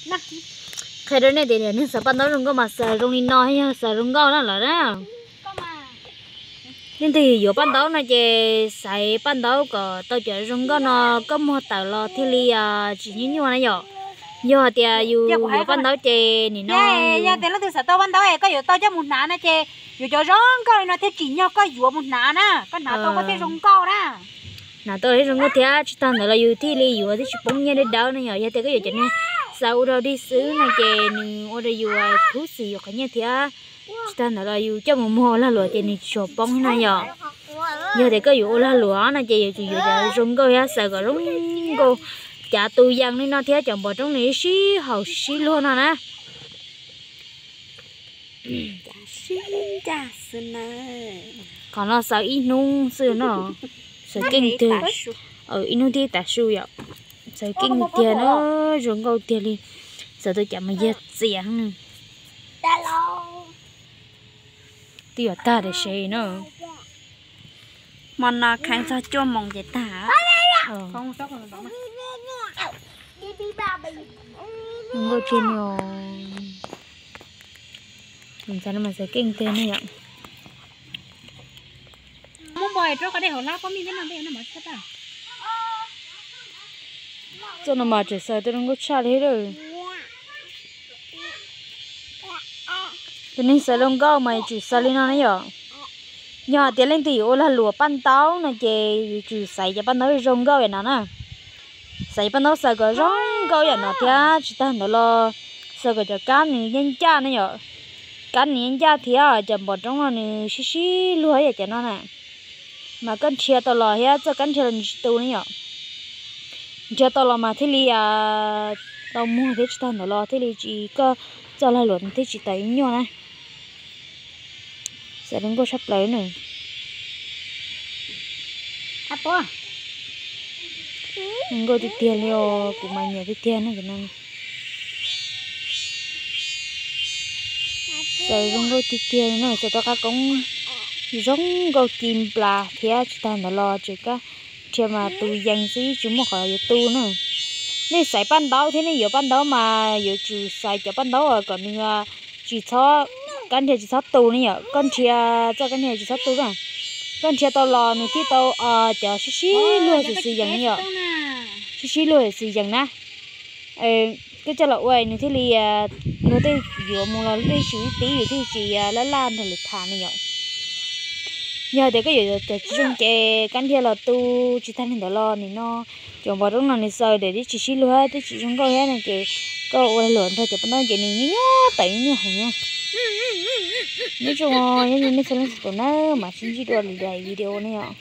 Qhia rau nej tias niag xaws paj ntaub zoo nkauj mas xaws zoo li no yog xaws zoo nkauj na lawm na. Leej twg yuav paj ntaub no ces xaiv paj ntaub kom tau cov zoo nkauj no, koj muag tawm los thiaj li tsis nyuaj nyuaj na yom. Yog hais tias yus yuav paj ntaub ces nim no yog tias leej twg xav tau paj ntaub es koj yuav tau coj mus hnav no ces yuav cov zoo nkauj li no thiaj tsim nyog koj yuav mus hnav na, koj hnav tau koj thiaj zoo nkauj na. Hnav tau thiaj zoo nkauj thiab tsis tag ntawd los yus thiaj li yuav thiaj tsis poob nyiaj dawb dawb na yom. Yog tias koj yuav cov niag xaws ua rau dig xwb no ces nws ua rau yus khuv xim yus qhov nyiaj thiab tsis tag ntawd los yus coj mus muag ua lag luam ces nws tsis tshua poob na yom. Yog tias koj yuav ua lag luam no ces yuav tsum yuav cov zoo nkauj thiab xaws kom zoo nkauj, cav tus yees li no thiab cov npom roob nws sib haum sib luag no na. Qhov no xaws ib hnub xwb no, xaws keej tiag, ib hnub thiab tav su yom. Xaws keej tiag na, zoo nkauj tiag li. Xaws tau cas mas yog txias ne. Twb yuav tag tiam sis no, hmo no kheev txog cuaj moos ces tag. Zoo nkauj tiag no. Tus ntxhais no mas xaws keej tiag ne yom. Txoj no mas tseem xaws tau zoo nkauj tshaj li lawm. Tus neeg xaws zoo nkauj mas yuav tsum xaws li no na yom. Yog hais tias leej twg yuav ua lag luam paj ntaub no ces yuav tsum xaiv cov paj ntaub zoo nkauj yam no na. Xaiv paj ntaub xaws kom zoo nkauj yam no thiab tsis tag ntawd los xaws kom cov kab nws yeej ncaj na yom. Kab nws yeej ncaj thiab cov npom roob no nws sib sib luag yam cov no na. Mas koj nrhiav tau los thiab txoj kab nrhiav los nws tsis tu ne yom. Nrhiav tau los mas thiaj li tau muag thiab tsis tag ntawd los thiaj li tsis, koj txoj lag luam thiaj tsis tawm ib nyuag na. Xaws zoo nkauj tshaj plaws na. Zoo nkauj tiag tiag li os, kuv mas nyiam tiag tiag na cov no. Xaws zoo nkauj tiag tiag li na, xaws tau qab koob zoo nkauj ci nplas thiab tsis tag ntawd los tseem kab nrhiav mas tus yees xwb tsis muaj qhov yuav tu na. Nej xaiv paj ntaub thiab nej yuav paj ntaub mas yuav tsum xaiv cov paj ntaub kom nws tsis txhob, kab nrhiav tsis txhob tu ne yom. Koj nrhiav txoj kab nrhiav tsis txhob tu na. Koj nrhiav tau los nws thiaj tau cov sib sib luag xwm xwm yees ne yom. Sib sib luag xwm xwm yees na. Koj coj los ua nws thiaj li luag tej yuav mus los luag tej tsis tib, yus thiaj tsis laj laj nrog lwm tham ne yom. Yog tias koj yuav cov tsis zoo ces kab nrhiav los tu, tsis tag li ntawd los nim no cov npom roob no nws xaws daim twb tsis sib luag twb tsis zoo nkauj thiab no ces koj ua luam nrog cov paj ntaub ces nws nyuaj tawm nyuaj heev na. Nyob zoo, nyob zoo nej txhua leej txhua tus na, mam sib ntsib dua lwm daim video ne yom.